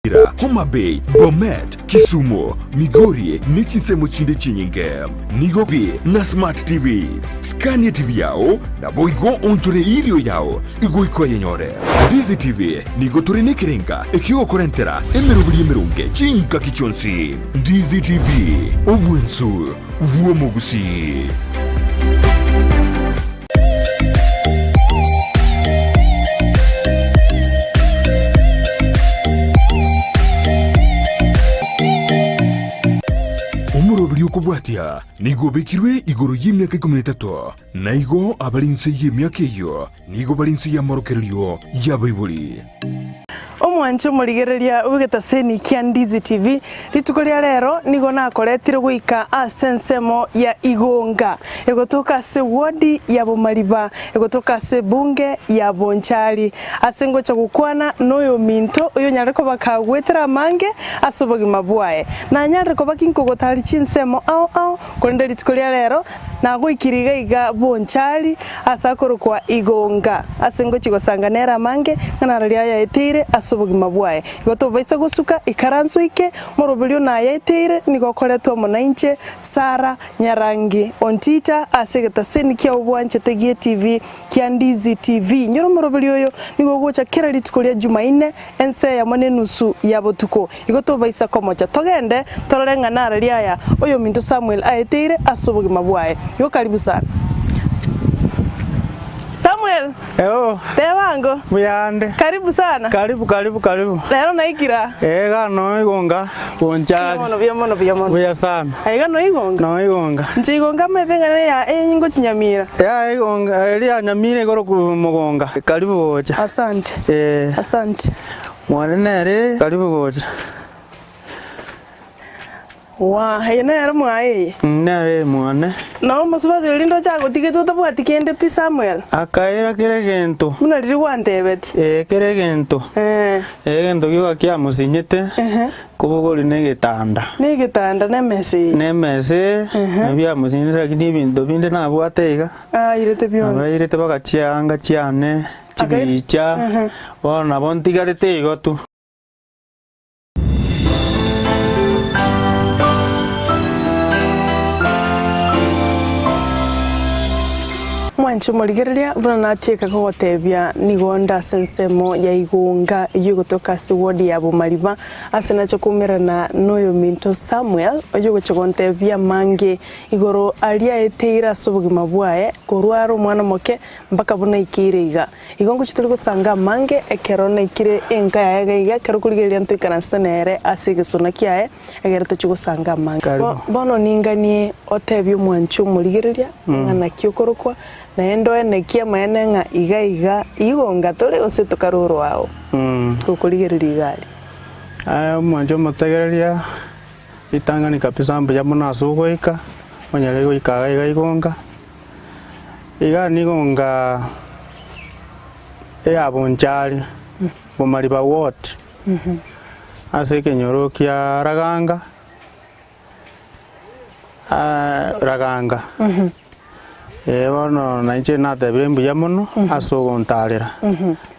Nyamira, Homa Bay, Bomet, Kisumu, Migori ne chinsemo chinde chinyinge. Nigo bi na Smart TVs. Skania TV yao naboigo onchore erio yao igoika oyenyore. Ndizi TV nigo tore nekerenga ekiogokorentera emeroberi emeronge chingaki chionsi. Ndizi TV, obwensu bw'omogusii. Omoroberi okobwatia nigo obekirwe igoro y'emiaka ikomi na etato, na igo abare inse y'emiaka eyio nigo bare inse y'amorokererio y'abaibori. Omwanche omorigereria bw'egetaseni kia Ndizi TV, rituko ria rero nigo nakoretire goika ase ensemo ya Igonga, egotoka ase ward ya Bomariba, egotoka ase ebunge ya Bonchari. Ase ngocha gokwana noyominto oyonyarire koba kagwetera amange ase obogima bwaye. Nanyarire koba kinkogotari chinsemo ao ao, korende rituko ria rero Nagoikire iga iga bonchari ase akorokwa Igonga, ase ngochia gosanga nere amange, ng'a nararia ayaeteire ase obogima bwaye. Igo tobaisa gosuka, ikaranso ike, moroberio nayaeteire nigo okoretwa amo nainche, Sara Nyarangi Ontita, ase egetaseni kiao bwanchete gi'etv kia Ndizi TV. Inyora omoroberio oyo nigo ogocha kera rituko ria Jumaine, ensa eyemo na enusu ya botuko. Igo tobaisa komocha, togende torore ng'a nararia aya oyominto Samuel aeteire ase obogima bwaye. Igo karibu sana. Samuel, Eoo. teba ango. Buya ande. Karibu sana. Karibu karibu karibu. Rero naikire aa. Ee iga no igonga bonchari. Buya mono buya mono buya mono. Buya sana. Aiga no igonga? No igonga. Inche igonga amaete ng'a neya enyingo chinyamira. Yaya igonga eria ya nyamira igoro mogonga. Karibu gocha. Asante. Ee. Asante. Mwane nere karibu gocha. Waa, eye nere mwaye eye. Nere mwane. Na omosubati oria ndoche agotigete otabwati kende pi Samuel. Akaira kera egento. Buna riria gwantebetie. Ee, kera egento. Ee. Egento gioka kiamosinyete, kobogori na egetanda. Na egetanda na emesa eye. Na emesa eye, nabio biamosinyete lakini ebinto binde nabwate iga. Airete bionsi. Abairete bagachianga chiane. Chibicha, bono nabo ntigarete igo tu. Mwanche omorigereria, buna natieka kogotebia, nigo nde ase ensemo ya igonga eyio egotoka ase ward ya Bomariba, ase nache koumerana noyominto Samuel, oyogocha gontebia amange igoro aria aeteire ase obogima bwaye korwa are omwana omoke Mpaka buna naikeire iga. Igo ngochia tori gosanga amange ekero naikire enka yaye iga iga, ekero okorigereria ntoikaransete nere ase egesona kiaye, egere tochie gosanga amange. Karibu. Bono ninganie otebie omwanchi omorigereria ng'a naki okorokwa, naende oenekie amaene ng'a iga iga igonga tore gose tokare oroao gokorigereria iga aria. Aye omwanchi omotegereria, ritang'ani kabisa mbuya mono ase ogoika, onyare goika iga iga igonga. Iga nigo nga eya Bonchari, Bomariba Ward, ase ekenyoro kia Raganga, Raganga. Ee bono nainche natebire mbuya mono ase ogontarera,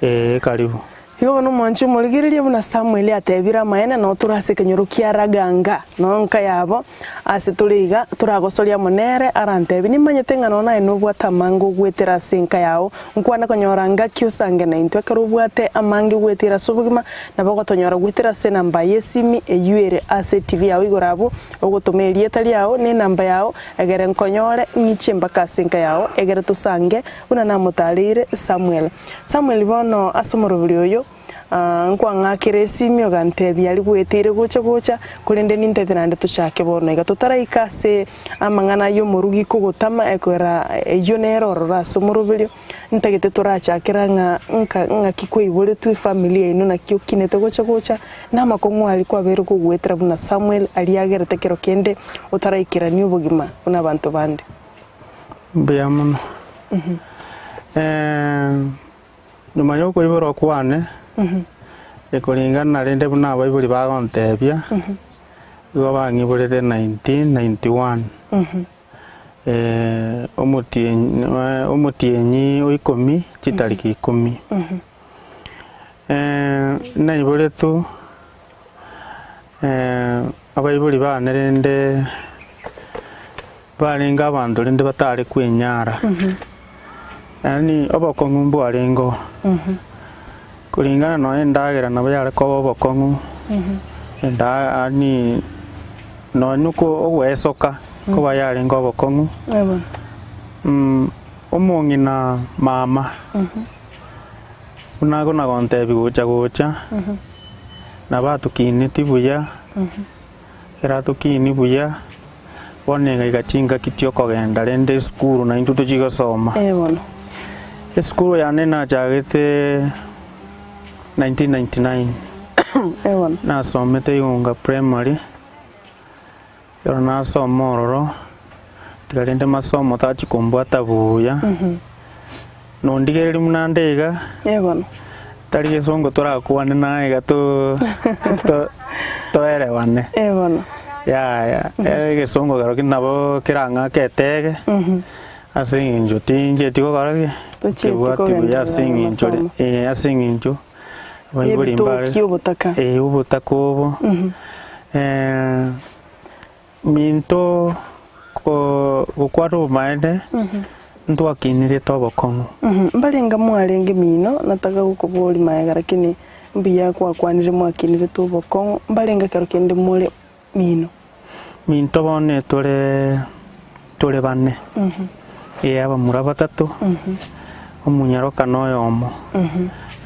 ee karibu. Igo bono omwanche omorigererie buna Samweli atebire amaene, nao tore ase ekenyoro kia Raganga, nao nka yabo ase tore iga, toragosoria amo nere, arantebie, Nimanyete ng'a nonya naye nobwate amange ogwetera ase enka yao, nkwane konyora ngaki osange naintwe. Ekero obwate amange gwetera ase obogima, nabo ogotonyora gwetera ase enamba y'esimi eyio ere ase etibi yao igoro abwo, ogotoma erieta riao na enamba yao, egere nkonyore ng'iche mpaka ase enka yao, egere tosange buna namotareire Samwel. Samuel bono ase omoroberi oyo, nkwang'akera esimi ogantebia aria gweteire gocha gocha, korende nintete naende tochake bono iga. Totaraika ase amang'ana y'omorugi kogotama ekogera eyio nere ororo ase omoroberio, ntagete torachakera ng'a nka ng'aki kwaiboretwe efamiri yaino naki okinete gocha gocha, na amakong'u aria kwabeire kogoetera buna Samuel aria agerete kero kende otaraikerania obogima buna abanto bande. Mbuya mono. Nyuma ya okoiborwa kwane, ekoringana rende buna abaibori bagontebia, igo bang'iborete 1991, omotienyi omotienyi o ikomi, chitariki ikomi. Naiboretwe. Abaibori bane rende barenge abanto rende batare kwenyara, yaani obokong'u mbwarengeo, kulingana nonya endagera nabo yare koba obokong'u, enda yaani nonya oko ogoesoka nkoba yarenge obokong'u, omong'ina mama, buna akona gontebia gocha gocha. Nabo atokineti buya, ekero atokiini buya, bono egaiga chingaki chi'okogenda rende esukuru naintwe tochie gosoma. Eh bono. Esukuru yane nachagete 1999, Eh bono. nasomete Igunga Primary, ekero nasoma ororo, tiga rende masomo tachia kombwata buya, nondigereria buna nde iga. Eh bono. Tari gesongo torakwane naye iga to to toerewane. Eh bono. Yaya, egesongo kero ki nabo kerang'ake etege, ase eng'encho tincheti gokora ki? Tochieti Kebwati buya ase kogenderera na eng'encho re amasomo. eh ase eng'encho abaibori mbare Ebitoki obotaka. eh obotaka obo, Minto gokwana obomaene, ntwakinerete obokong'u. Mbarenga mwarenge mino, nataka gokoboria magega lakini mbuya gwakwanire mwakinerete obokong'u, mbarenga ekero kende more mino? Minto bono tore tore bane, ee abamura batato, omonyaroka na oyomo.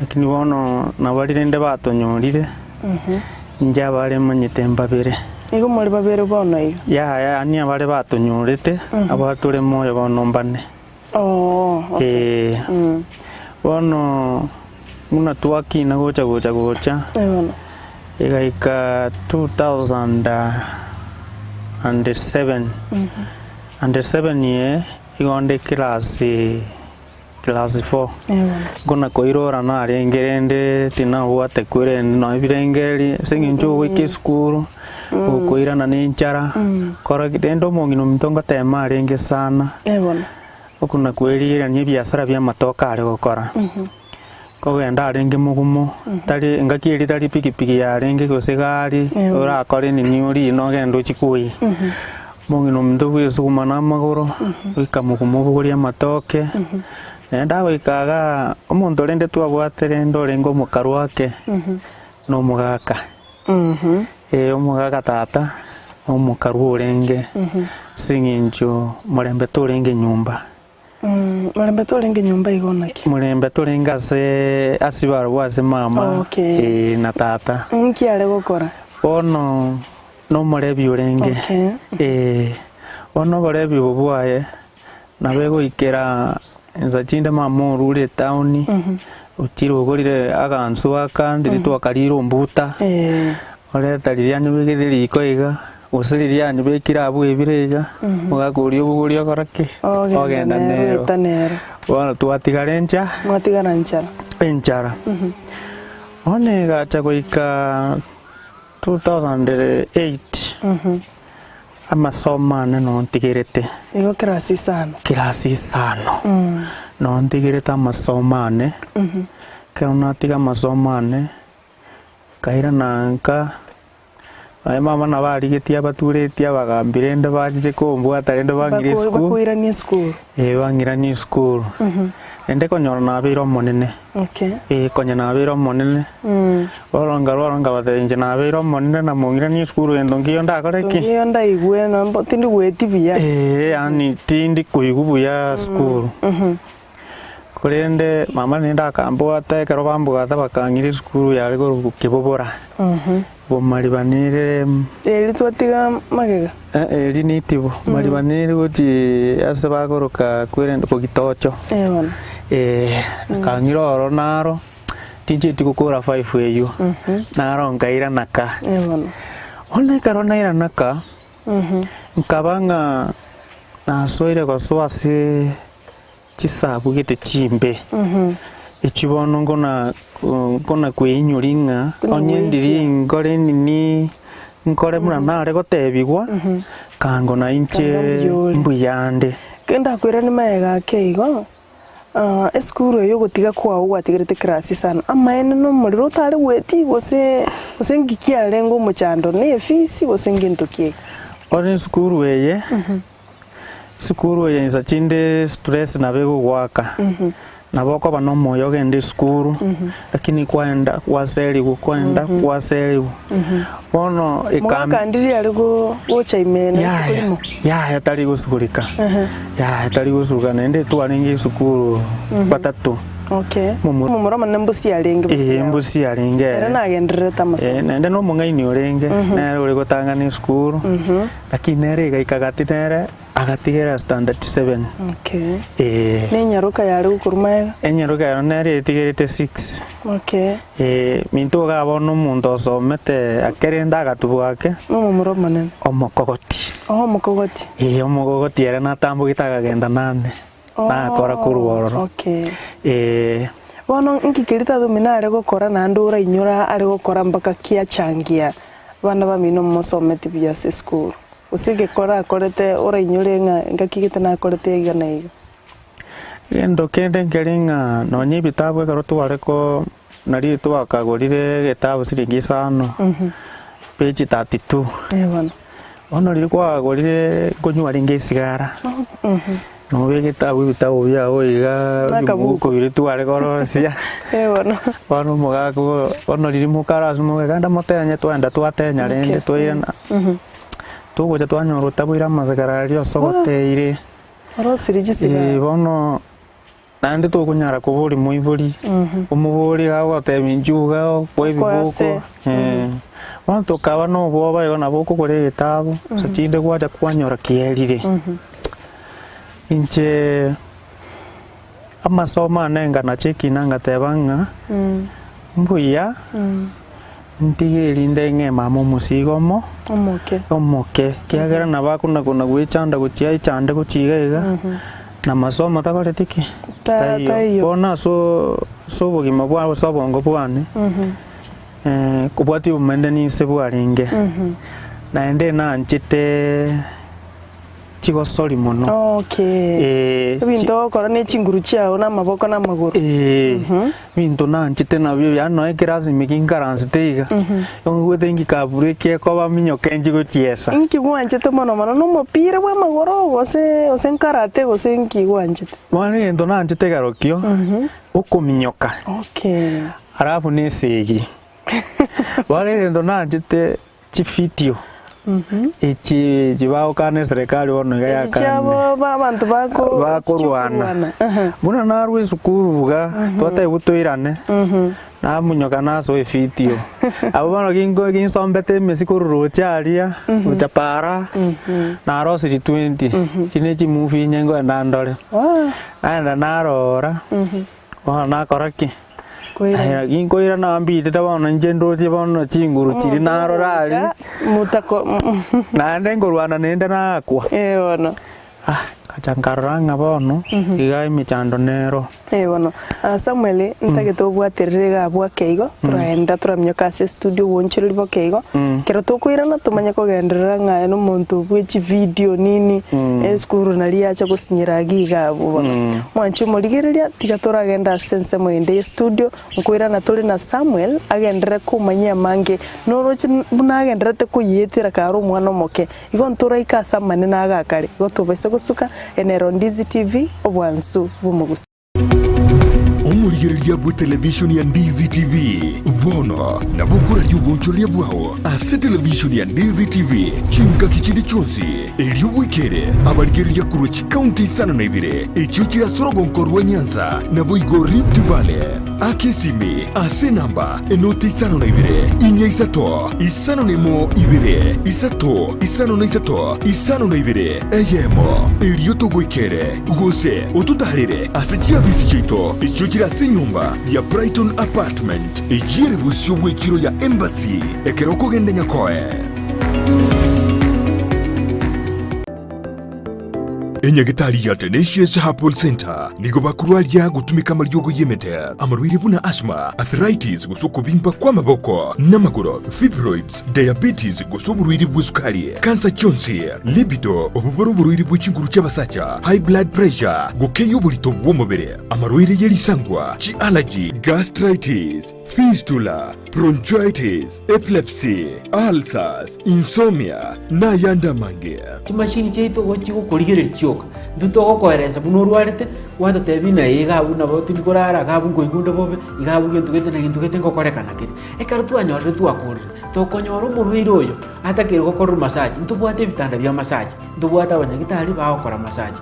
Lakini bono nabo rirende batonyorire, inche abare manyete mbabere. Igo more babere bono iga? Yaya, yaani abare batonyorete, aba tore moyo bono mbane. Oo, okay. Ee, bono buna twakina gocha gocha gocha, Eh bono. egaika 2007, and seven eye, igo nde class class four. Eh bono. Nkona koirora narenge rende tinabwate kwerende nonya ebirengererio ase eng'encho ogoika esukuru, okoirana na enchara, kora ki rende omong'ina ominto ngotema arenge sana. Eh bono. Okona kwerigerania ebiasara bia amatoke are gokora, kogenda arenge mogumo, tari engaki eria tari pikipiki yarenge gose egari, orakore nini orine ogende ochie koiyia. Omong'ina ominto bwesuguma na amagoro, goika mogumo obogorie amatoke, naende agoika igaa, omonto rende twabwate rende orenge omokarwa ake, na omogaka. Ee, omogaka tata, na omokarwa orenge, ase eng'encho morembe torenge nyomba. Morembe torenge nyomba igo naki? Morembe torenge ase ase barabwo ase mama Okay. ee, na tata. Nki are gokora? Bono nomorebi orenge, Okay. ee, bono oborebi obo bwaye, nabo egoikera insa chinde mama orure etown, ochire ogorire agansu aka ndiri twakarire ombuta, Ee. oreta riria anyebegete riko iga, gose riria anyebekire abwo ebire iga, omogaka oria obogoria okora ki? Ogenda Ogenda nero, nero. oeta nero. Bono twatigara encha Mwatigara nchara. enchara. Bono egacha goika 2008, amasomo ane nontigerete. Igo kirasi isano. Kirasi isano. Nontigerete amasomo ane, ekero natiga amasomo ane, nkairana nka, naye mama nabo arigetie abaturetie abagambi rende bachiche kombwata rende bang'ire esukuru. Bakoiranie esukuru. Ee bang'iranie esukuru. Naende konyora nabeire omonene. Okay. Ee konya nabeire omonene. Bono nkarwara nkabatebia inche nabeire omonene na mong'iranie esukuru gento nkiyo ndakore ki? Nkiyo ndaigwe nomba tindi goetia buya. Ee yaani tindi koigwa buya sukuru. Korende mama rende akambwata ekero bambwata bakang'ira esukuru yare korokwa Kibobora. Bomariba nere Eri twatiga magega. Eri nitibo, mariba nere gochia ase bakoroka kwerende kogitocho. Eh bono. Ee, akang'ira oro naro, tincheti gokora five eywo, naro nkairana ka. Eh bono. Bono ekero nairana ka, nkaba ng'a nasoire gosoa ase Chisabu gete chimbe, echio bono nkona nkona kweinyori ng'a onye ndiri nkore nini nkore buna nare gotebigwa, kango na inche Kanga mbuya ore. mbuya ande. Ekero ndakoiranie magega ake igo, Esukuru eye ogotiga kwao gwatigerete class sana, amaene na omorero otare goetia gose gose nki kiarenge omochando, na efees gose ngento ki eke? Bono esukuru eye, esukuru eye insa chinde stress nabo egogoaka, nabo okoba na omoyo ogende esukuru, lakini kwaenda kwaseriwa kwaenda kwaseriwa, bono eka Mogaka ndiri are go gocha ime na rituko yaya rimo? yaya tari gosukurika, yaya tari gosukurika naende twarenge esukuru batato. Okay. Momura- Momura omonene mbusia arenge Ee, busia. mbusia arenge Ere ere. nagendererete amasomo. Eh, naende na omong'aini orenge, nere ore gotang'ana esukuru, lakini nere egaika gati nere agatigera standard seven. Okay. Ee. Na enyaroka yare gokorwa magega? Enyaroka ero nere etigerete six. Okay. Ee, minto iga bono omonto osomete akerende agatubwa ake, Na omomura omonene? omokogoti. Oh, omokogoti. Ee, omokogoti ere natambogete akagenda nane. Nakora korwa ororo. Okay. Ee. Bono nki keria tata omino are gokora naende orainyora are gokora mpaka kiachangia bana bamino mosometi buya ase esukuru? Gose egekora akorete orainyore ng'a engaki gete nakorete iga na iga? Egento kende nkeri ng'a nonye ebitabu ekero tware ko nari twakagorire egetabu siringi isano, page 32. Eh bono. Bono riria kwagorire nkonywa arenge esigara, nobegete abwo ebitabu biago iga, Akabuku. ebibuku biria tware korosia, Eh bono. bono omogaka oyo, bono riria mokare ase omogaka genda motenye twaenda twatenya rende twairana, togocha twanyora otaboire amasigara aria osogoteire. Orosirie chisigara. Eeh bono. Naende tokonyara koboria moibori, omoborie iga agotebia inchuo iga okoe ebiboko, eh. Bono tokaba na obwoba igo nabo okogora egetabu, gose chinde gwacha kwanyora kierire. Inche amasomo ane nganacha ekina ngateba ng'a mbuya ntige erinde ng'e mama omosigo omo, Omoke. omoke, ekiagera nabo akona kona goechanda gochia echande gochia iga iga. Na masomo takoreti ki? Ta- Taiyo. taiyo. Bono aso ase obogima bwane gose obongo bwane, kobwatia obomende ninse bwarenge, naende nanchete chigosori mono. Okay. Eh, chi- Ebinto ogokora ne chinguru chiao na amaboko na amagoro. Eh, Ebinto nanchete nabio yaani nonya ekerasi ginkaransete iga, ongigwete ngikaburu ekekoba minyoke nchie gochiesa. Inki gwanchete mono mono, na omopira bwa amagoro gose gose nkarate gose nki gwanchete? Bono egento nanchete ekerokio, okominyoka, Okay. alafu na esegi. Bono egento nanchete chifidio echi chibagokana eserekari bono iga Echi yakanire. chiabo ba abanto bako Bakorwana. chikorwana. Aha. Buna narwa esukuru buga, twatebigwa toirane, namonyoka nasoa efidio. Abwo bono ginko ginsombete emesi korwa roche aria, gocha para, narosirie 20, echi ne chimovie inye nkoenda ndore. Waa. Naenda narora, bono nakora ki? Koirana. Aya ginkoirana mbirire bono inche ndoche bono chinguru chiria narora aria, Motako naende nkorwana naende nakwa. eh bono. Ah, ngacha nkarora ng'a bono, iga emechando nero. Eh bono, ah Samuel, ntagete obwaterere iga abwo ake igo, toraenda toraminyoka ase estudio obwoonchoreri boke igo, ekero tokoirana tomanye kogenderera ng'a aye nomonto bwe chividio nini, esukuru nari yacha gosinyera iga iga abwo bono. Mwanche omorigereria, tiga toragende ase ensemo ende y'estudio, nkoirana tore na Samuel, agenderere komanyia amange, noroche buna agendererete koyietera kare omwana omoke, igo ntoraike ase amanene aga kare, igo tobaisa gosuka, ene ero Ndizi TV, obwansu bw'omogusi. Omorigereria bw'etelevishoni ya Ndizi TV bono nabo okoraria obonchoreria bwao ase televishoni ya Ndizi TV chingaki chinde chionsi, erio bwekere abarigereria korwa chikaunti isano na ibere echio chire ase orogonko rwa Nyanza naboigo Rift Valley. Aka esimi ase enamba enoti isano na ibere, inya isato, isano na emo ibere, isato, isano na isato, isano na ibere, eyemo, erio togoikere, gose ototaarere ase chiabisi chiaito echio chire ase enyomba ya Brighton Apartment, eyio ere bosio bw'echiro ya Embassy, ekero okogenda Nyakoe. Enyagitari ya Tenacious Herbal Center nigo bakorwaria gotumeka amariogo y'emete, amarwaire buna asthma, arthritis gose okobimba kw'amaboko n'amagoro, fibroids, diabetes gose oborwaire bw'esukari, kansa chionsi, libido, obobore oborwaire bwe chinguru chi'abasacha, high blood pressure, gokeyia oborito bw'omobere, amarwaire ye risangwa, chi'allergy, gastritis, fistula, bronchitis, epilepsy, ulcers, insomnia, na ayande amange. Chimashini chiaito igo chigokorigereria chioka, intwe togokoeresa buna orwarete, gwatotebia ng'a ee iga abwo nabo tindi korara, iga abwo nkoigwa onde bobe, iga abwo gento gete na gento gete ngokorekana kere. Ekero twanyorire twakorire, tokonyora omorwaire oyo atakeire gokorerwa massage, ntobwate ebitanda bia massage, ntobwate abanyagitari bagokora massage.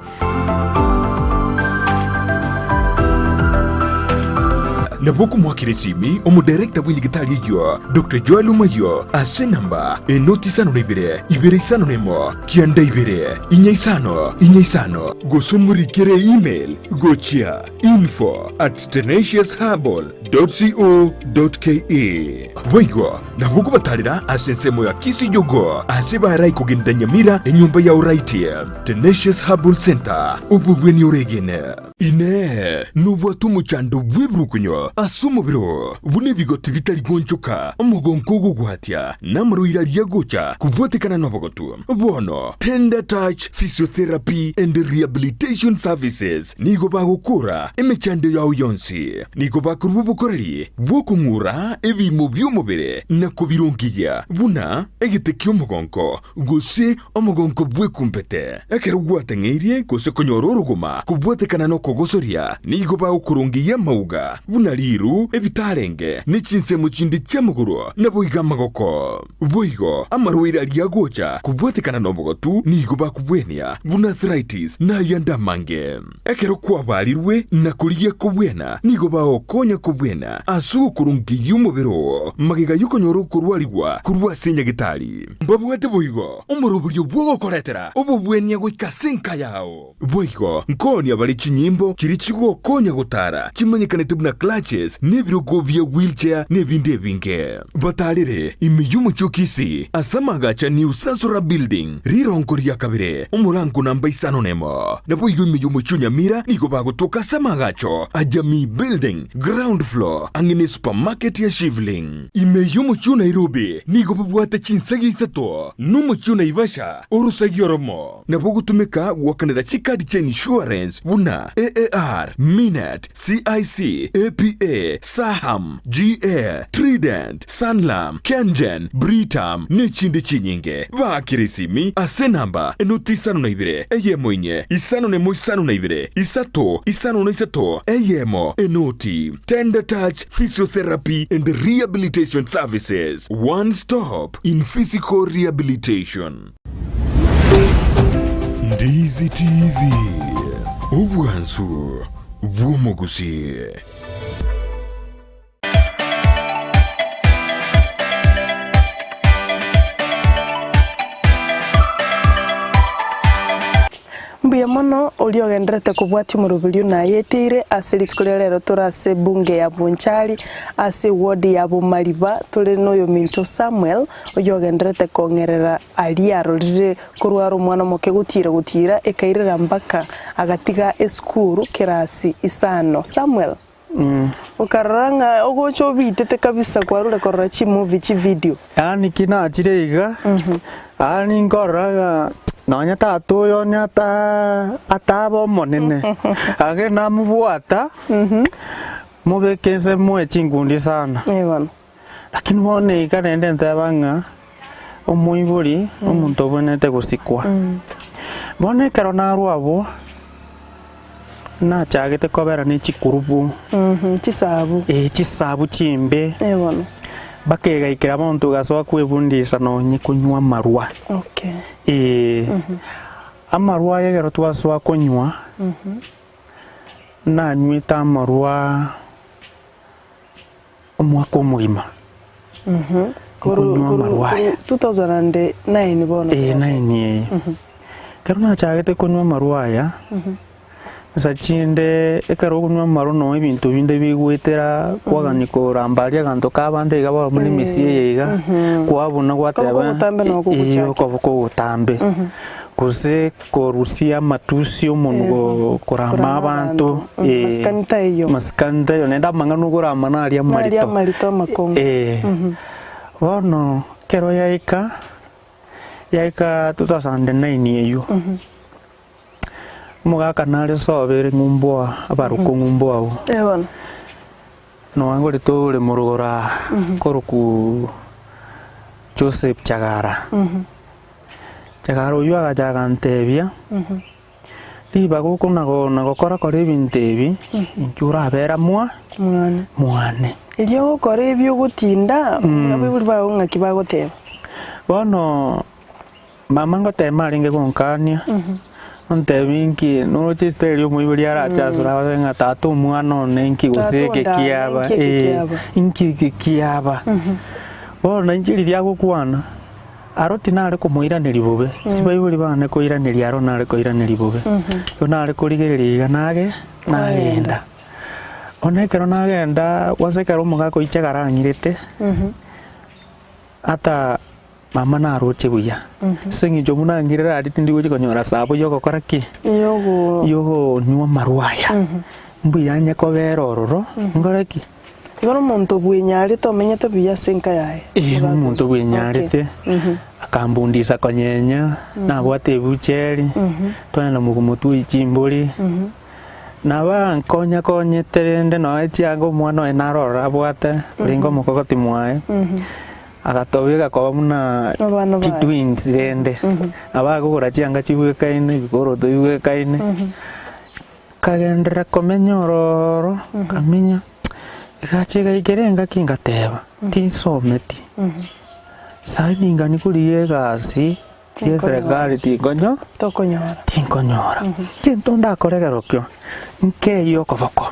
Nabo okomoakera esimi omodirector bw'enyagitari eyio, Doctor Joel Omayio, ase enamba enoti isano na ibere, ibere isano na emo, kianda ibere, inya isano, inya isano, gose omorikere email gochia info at tenaciousherbal dot co dot ke. Boigo nabo okobatarera ase ensemo ya Kisii Jogoo ase barai kogenda Nyamira enyomba ya Oraiti Tenacious Herbal Center obobweni oregene. Inee! Nobwate omochando bw'ebirukunyo ase omobere oo, buna ebigoti bitari goonchoka, omogonko ogogwatia, na amarwaire aria agocha kobwatekana nobogotu? Bono Tender Touch Physiotherapy and Rehabilitation Services nigo bagokora emechando yao yonsi. Nigo bakorua obokoreri bw'okong'ura ebiimo bi'omobere na kobirongeria, buna egete ki'omogonko, gose omogonko bw'ekumbete. Ekero gwateng'eirie gose konyora orogoma kobwatekana nokogosoria, nigo bagokorongeyia amauga, buna riiru, ebitarenge, ne chinsemo chinde chi'amagoro, naboigo amagoko. Boigo amarwaire aria agocha kobwatekana nobogotu nigo bakobwenia, buna arthritis na ayande amange. Ekero kwabarirwe na korigia kobwena, nigo bagokonya kobwena ase ogokorongeyia omobere oo magega y'okonyora okorwarigwa korwa ase nyagetari. Mbabwate boigo omoroberio bw'ogokoretera obobwenia goika ase enka yao. Boigo nkoonia bare chinyimbo chiria chigokonya gotara chimanyekanete buna clutches na ebirogo bia wheelchair na ebinde ebinge. Batarere ime y'omochie o Kisii ase amagacho a New Sansora Building, rirongo ria kabere, omorango namba isano nemo. Naboigo ime y'omochie o Nyamira nigo bagotoka ase amagacho a Jamii Building, ground floor, ang'e ne supermarket ya Shivling. Ime y'omochie o Nairobi nigo babwate chinsegi isato, na omochie o Naivasha orosegi oromo. Nabo ogotumeka goakanera chikadi chia insurance buna AAR, Minet, CIC, APA, Saham, GA, Trident, Sanlam, Kengen, Britam, nechinde chinyinge. Baakere esimi ase enamba enoti isano na ibere, eyemo inye, isano nemo isano na ibere, isato, isano na isato, eyemo, enoti. Tender Touch Physiotherapy and Rehabilitation Services, one stop in physical rehabilitation. Ndizi TV, obwansu bw'omogusii. Mbuya mono oria ogendererete kobwatia omoroberio nayeteire ase rituko ria rero tore ase ebunge ya Bonchari ase eward ya Bomariba tore noyominto Samuel oyio ogendererete kong'erera aria arorire korwa are omwana omoke gotiira gotiira ekairera mpaka agatiga esukuru kerasi isano. Samuel, okarora ng'a ogocha obitete kabisa kwarure korora chimovie chivideo. Yaani ki nachire iga, yaani nkorora ng'a nonya tata oyo onye ata ataba omonene, ake namobwata, mobeke inse moe chinkundi sana. Eh bono. Lakini bono iga rende nteba ng'a omoibori omonto obwenerete gosikwa. Bono ekero narwa abwo, nachagete kobera ne chikurubu, Chisabu. eh chisabu chimbe, Eh bono. mpaka egaikera bono togasoa kwebundisa nonye konywa amarwa. Okay. Eh, amarwa aya ekero twasoa konywa, nanywete amarwa Omwaka omogima nkonywa amarwa aya. 2009 bono. Ee, nine eye. Ekero nachagete konywa amarwa aya, Nsa chinde ekero okonywa amarwa noo ebinto binde bigoetera kwagania koramba aria aganto ka abande iga bono buna emesie eye iga, kwabuna gwateba Koboka obotambe noo ee kogochakera. okoboka obotambe. Gose korusia amatusi omonwe go korama Korama abanto abanto. ee Masikani taiyo. masikani taiyo naende amang'ana okorama naria Naria amarito. amarito amakong'u. Ee, bono ekero yaika, yaika 2009 eywo. Omogaka nare sobe ere ng'umbu aa, abarokwo ng'umbu agwo. Eh bono. Nonya ngorete ore morogoro aa, korokwa Joseph Chagara. Chagara oywo agacha agantebia, ribaga okona na gokora kora ebinto ebi, inki orabera mwa Mwane. mwane. Erio ogokora ebi ogotinda, abaibori bao ng'aki bagoteba? Bono. Mama ngoteema arenge gonkania, ontebie inki noroche esita eria omoibori arache asore agotebi ng'a tata omwana one inki gose Tata eke ondaye, kiaba inki eke ee, kiaba. inki eke kiaba. Bono nainche riria agokwana, aro tinare komoiraneria bobe, ase baibori bane koiraneria aro nare koiraneria bobe. Igo nare korigereria iga nage, nagenda. Bono ekero nagenda, kwanza ekero omogaka oiche ekero ang'irete, ata Mama naroche buya, ase eng'encho buna angirire aria tindi gochia konyora sabo yogokora ki? Yogo. Yogonywa amarwa aya. Mbuya onye kobera ororo, nkore ki? Igo nomonto bwenyarete omenyete buya ase enka yaye. Ee, nomonto bwenyarete, akambundisa konyenya, nabwate ebucheri, twagenda mokumotwe chimbori, naba nkonya konyete rende nonya chianga omwana oye naro ororo abwate, orenge omokogoti mwaye. Agatobeka koba buna Abana baye. chitwins rende, nabo akogora chianga chibwekaine, ebikoroto bibwekaine, nkagenderera komenya ororo, nkamenya, egacha egaikera engaki ngateba, tinsometi, sayi ningani korigia egasi ya eserekari tinkonyo Tokonyora. tinkonyora. Gento ndakore ekerokio, nkeyie okoboko.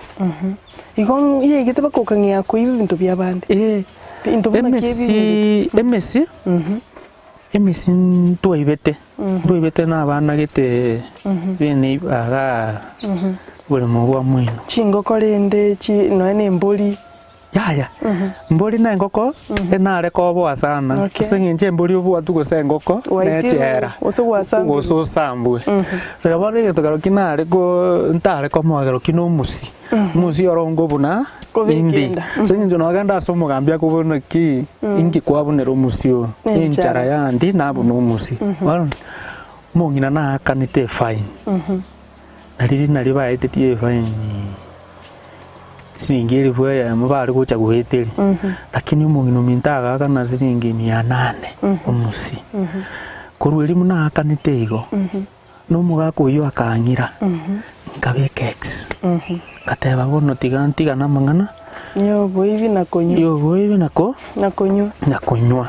Igo yaigete mpaka okang'ea koiba ebinto bia abande. Ee, Ebinto buna ki emesi ebi? emesi, emesi ntwaibete, ntwaibete na abana gete bene igaa oboremo bwa moino. Chingoko rende chi nonya na embori. Yaya, mbori na engoko enare koboa sana, Okay. ase eng'encho embori obwatwe gose engoko Waitirwe, nechera gose gwasambirwe. gose osambwe. Sasa bono egento kero ki nare ko ntare komoa kero ki na omosie, omosie oronge buna Kobeka indi. enda. Ase eng'encho nogenda ase omogambi akobore naki inki kwabunera omosie oyo, Enchara. enchara yandi nabuna omosie. Bono, omong'ina naakanete efine, na riria nario baetetie efine. Siringi elifu eyemo bare gocha goeteria, lakini omong'ina ominto agaakana siringi mia nane omosie. Korwa erio buna aakanete igo, na omogaka oyio akang'ira, nkabeka ex, ngateba bono tiga ntigane amang'ana Ya oboibi na konywa. ya oboibi na ko Na konywa. na konywa.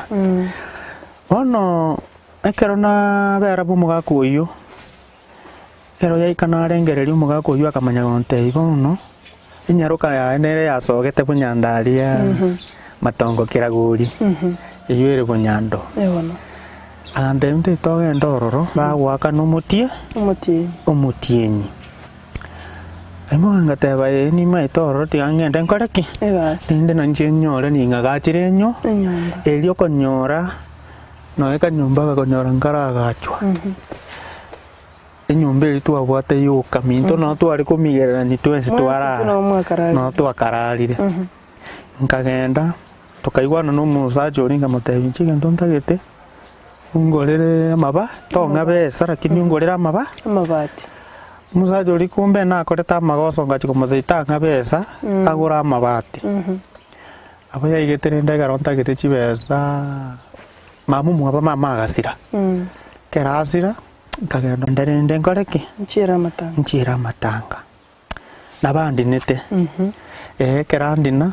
Bono ekero nabera bwa omogaka oyio. Ekero yaika narengereria omogaka oyio akamanya gontebia bono, enyaroka yaye nere yasogete bonyando aria matongo keragori, eyio ere bonyando. Agantebia ntete togende ororo, bagoakana omotie Omotienyi. omotienyi. Naimoka ngateba ee nimaete ororo tiga ngende nkore ki? Egasi. Rende nainche nyore ning'agachire enyo, Enyomba. erio okonyora. Nonya ekanyomba agakonyora nkaragachwa, enyomba eria twabwate yoka minto noo tware komigererania twensi Mwensi twarara, noo mwakararire. noo twakararire. Nkagenda, tokaigwana na omosacha oria nkamotebia inche egento ntagete, ongorere amaba, tong'a besa lakini ongorere amaba, Amabati. omosacha oria kumbe nakorete amagoso ngachia komotebia tang'a besa, agore amabati. Abwo yaigete rende ekero ntagete chibesa, mama omwabo mama agasira, ekero asira, nkagenda onde rende nkore ki? Nchiere amatanga. Nchiere amatanga. Nabandinete, eh ekero andina,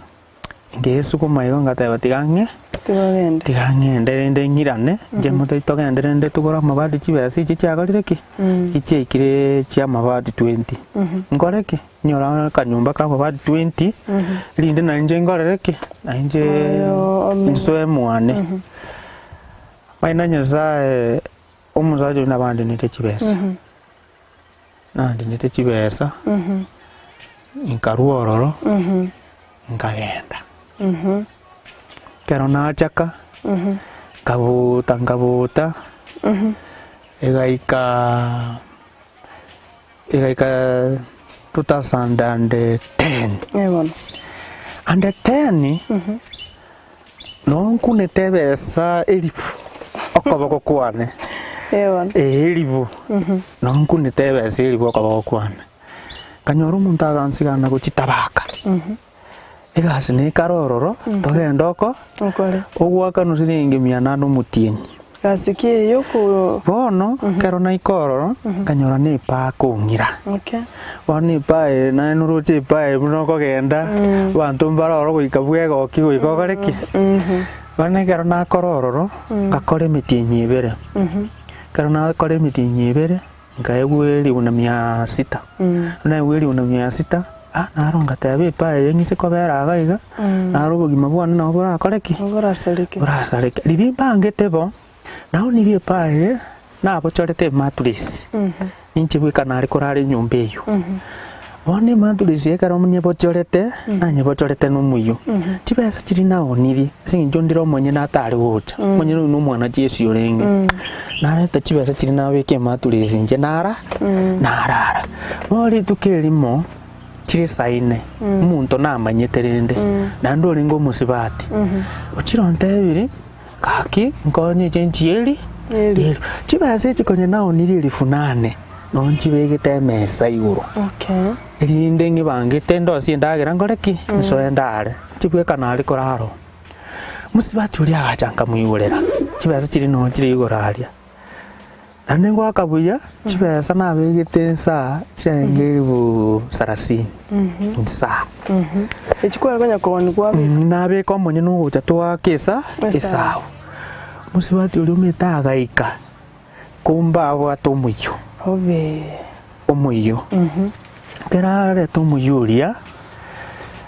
ngesuguma igo ngateba tiga ng'e, Tiga ogende. tiga ng'ende rende ng'irane, inche motebie togende rende togore amabati chibesa echi chiakorire ki? Echiaikire chia amabati twenty, nkore ki? Nyora akanyomba ka amabati twenty, rinde nainche nkorere ki? Nainche nsoe mwane. Maina Nyasaye omosacha oyio nabandinete chibesa. Nandinete chibesa, nkarwa ororo, nkagenda. Ekero nachaka, nkabuta nkabuta, egaika egaika 2010. Eh bono. And 10, nonkunete ebesa elifu okoboko kwane. Eh bono. Ee elifu, nonkunete ebesa elifu okoboko kwane. Nkanyora omonto agansigana gochia Tabaka. Egasi nekare ororo, togende oko, Okore. ogoakanwa siringi mia nane omotienyi. Gasi ki eyio oko. Bono, ekero naika ororo, nkanyora na epaa kong'ira. Okay. Bono epaa eye naye noroche epaa eye buna okogenda, abanto mbare ororo goika bwegoki goika okore ki? Bono ekero nakora ororo, ngakora emetienyi ebere. Ekero nakora emetienyi ebere, Nkaegwa elifu na mia sita, naegwa elifu na mia sita, ah naro ngateba epaa eye ng'ise kobera iga iga, naro obogima bwane nabo borakore ki? Borasareke. Borasareke. Riria mbangete bo, naonirie epaa eye, nabochorete emattress, ninche bweka nare korara enyomba eywo. Bono emattress ekero nyebochorete, nanyebochorete na omoyio, chibesa chiria naonirie, ase eng'encho ndire omonyene atare gocha, omonyene oyio na omwana chiesi orenge, nareta chibesa chiria nabeka emattress inche nara narara. Bono rituko erimo, chire saa ine, omonto namanyete rende, naende orenge omosibati, ochire ontebirie, gaki nkonye echenchi eri Eri. eri. Chibesa echi konya naonirie elifu nane. Nonya nchibegete emesa igoro, Okay. erinde ng'ebangete ndosie endagera nkore ki? Nsoe ndare, nchibweka nare korara oo. Mosubati oria agacha nkamoigorera, chibesa chiria nonya chire igoro aria. Naende ngoaka buya, chibesa nabegete nsaa chiarenge elifu sarasini, nsaa. Echi kware konya kogania kwabeka. Nabeka omonyene ogocha toake esa Esao. esao. Mosubati oria omanyete agaika. Kumbe abwate omoyio, Obe. omoyio. Ekero areta omoyio oria,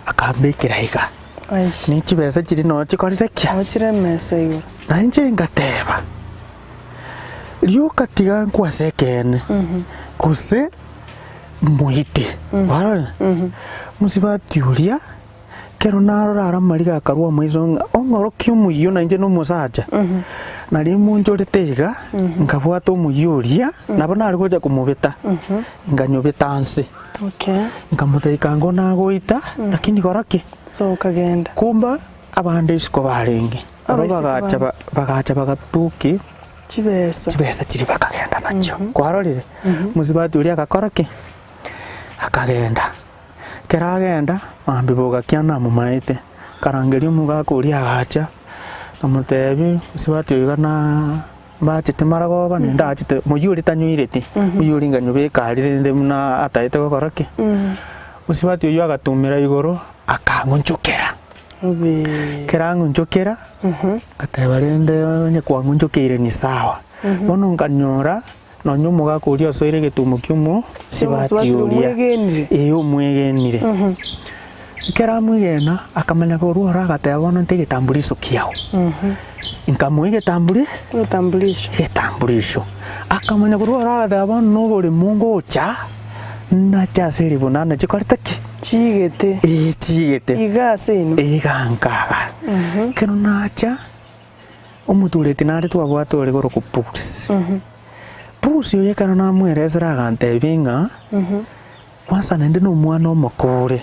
akambekera iga, Aish. ne chibesa chiria noo chikorire ki? Nabo chire emesa igoro. Na inche ngateba, rioka tiga nkwe ase ekeene, gose moite, kwarora? Mosibati oria. Ekero narora are amariga akarwa amaiso ng'a ong'orokie omoyio na inche nomosacha, nario monchorete iga, nkabwata omoyio oria, nabo nare gocha komobeta, nkanyobeta nse. Okay. Nkamotebia kango nagoita, lakini kora ki? So okagenda. Kumba abande isiko barenge, aro Abaiseke bagacha bande. ba bagacha bagatuki Chibesa. chibesa chiria bakagenda nachio. Kwarorire? Mosubati oria agakora ki? Akagenda. Ekero agenda, mambia bogakia namomaete, akarangeria omogaka oria agacha, akamotebia, mosubati oyo iga na mbachete maragoba naende achete moyio oria tanyoireti, moyio oria nkanyobeka aria rende buna ataete gokora ki? Mosubati oyio agatumera igoro, akang'onchokera, ekero ang'onchokera, ngateba rende onye kwang'onchokeire ni sawa, bono nkanyora. Nonya omogaka oria osoire egetumo ki'omosibati Omosubati oria, omwegenire. ee omwegenire. Ekero amwegena, akamanya korwa oro agateba bono nte egetambuliso kiao. Nkamoa egetamburi Egetambulisho. egetambulisho. Akamanya korwa oro agateba bono na oboremo ngocha, nache ase eribuna nachikorete ki? Chiigete. Ee chiigete. Iga ase inwe. Iga nkaga. Ekero nacha. Omotureti nare twabwate ore korokwa Pusi. Pusi oyo ekero namoeresera agantebia ng'a, kwansa naende na omwana omoke ore,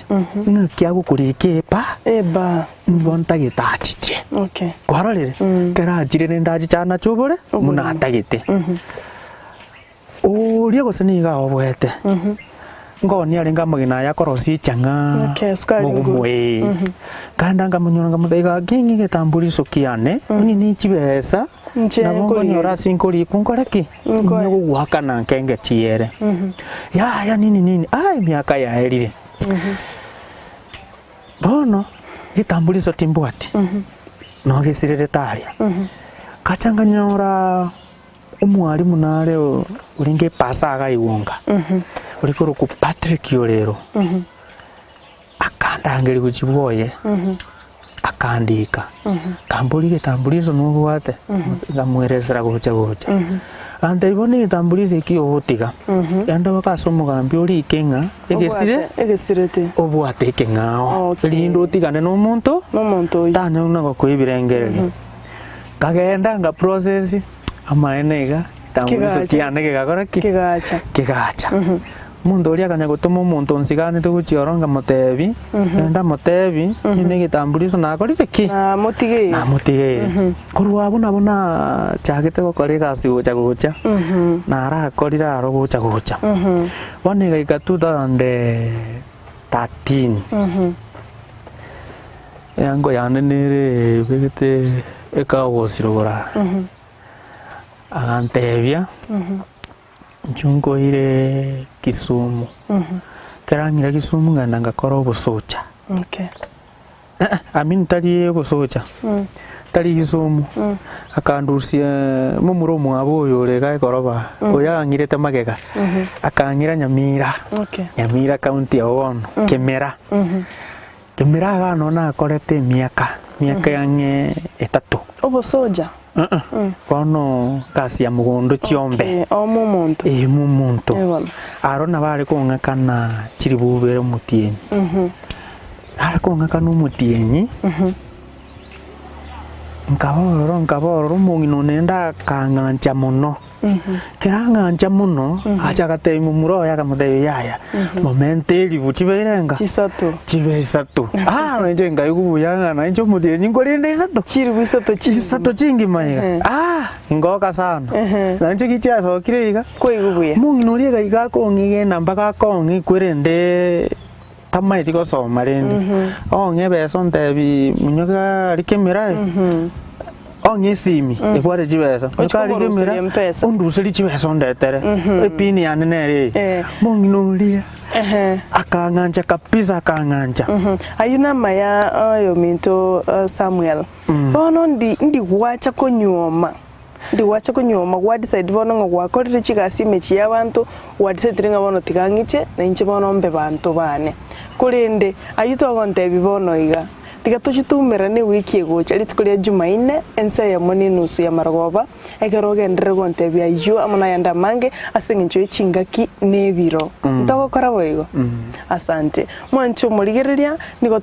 ng'aki agokorika epa, Eba. nigo ntagete achiche. Okay. Kwarorire? Ekero achire rende achiche anache obore, buna atagete. Oria gose nigo aoboete, nkoonia arenge amagena aya akorosia echang'aa, Okay, sukari mogumo nguru. ee. Nkaenda nkamonyora nkamotebia gaki ng'a egetambuliso kiane, onye ne chibesa, Inche nabo nkorigereria. nkonyora ase nkorikwa nkore ki? Nkoe. Inye gogoakana nkenge chiere. Yaya nini nini, aye emiaka yaerire. Bono, egetambuliso timbwati, nogesirerete aria. Ngacha nkanyora. Omwalimu nare orenge epasa agaigwa ore korokwa Patrick Orero, akandangeria gochia bwoye. Akandika, akamboria egetambuliso nobwate? Nkamoeresera gocha gocha. Agantebia bono egetambuliso eki ogotiga, genda mpaka ase omogambi orike ng'a egesire Obwate egesirete. obwate ekeng'ao, Okay. erinde otigane na omonto Na omonto oyio. tanyora buna gokoa ebirengererio. Nkagenda nga process, amaene iga, egetambuliso Kegacha. kiane kegakora ki? Kegacha. Kegacha. Omonto oria akanya gotoma omonto onsiganete gochia oro nkamotebi, genda motebi, inche negetambuliso nakorire ki? Namotigeire. Namotigeire. Korwa abwo nabo nachagete gokora egasi gocha gocha, narakorire aro gocha gocha. Bono egaika 2013, eango yane nere ebegete ekagosirogora, agantebia. Inche nkoire Kisumu, ekero ang'ira Kisumu ngenda ngakora obosocha, Okay. I mean tari obosocha, tari Kisumu, akandusia momura omwabo oyo ore iga ekoroba, oyo ang'irete magega, akang'ira Nyamira, Okay. Nyamira county abwo bono, Kemera. Kemera iga noo nakorete emiaka, emiaka ang'e etato. Obosoja? Bono gasi ya mogondo chiombe. Okay, omo omonto. Ee, omonto. Eh, bono. Aro nabo are kong'akana chiribu bere omotienyi. Are kong'akana omotienyi, nkaba ororo nkaba ororo omong'ina one naende akang'ancha mono. Ekero ang'ancha mono, acha agatebia momura oye akamotebia yaya, momente eribu chibeire enga? Chisato. Chibe isato. Ah, nainche nkaigwa buya ng'a nainche omotienyi nkorende isato. Chiribu isato chingima. Chisato chingima iga, ah, ngoka sana. Nainche ki chiasokire iga, Kwaigwa buya. omong'ina oria egaiga akong'igena mpaka akong'ikwa erende tamaeti gosoma rende, ong'e ebesa ontebia minyoka aria kemera ong'e esimi ebwate chibesa, Ochi minyoka aria komoruseria kemera mpesa. onduserie chibesa ondetere, epini yane nere eye. Eh. Mong'ina oria Ehe. akang'ancha kabisa akang'ancha. Ayio namaya oyominto Samuel. Bono ndi ndigwacha konyuoma. Ndigwacha konyuoma gwa decide bono ng'a gwakorire chigasi emechie y'abanto, gwa decidire ng'a bono tiga ng'iche, na inche bono mbe banto bane. Korende, ayio togontebia bono iga, tiga tochie toumerane ewiki egocha, rituko ria Jumaine, ensa eyemo na enusu ya marogoba, ekero ogenderere gontebia ayio amo nayande amange, ase eng'encho ye chingaki na ebiro. Ntogokora boigo? Asante. Mwanche omorigereria, nigo.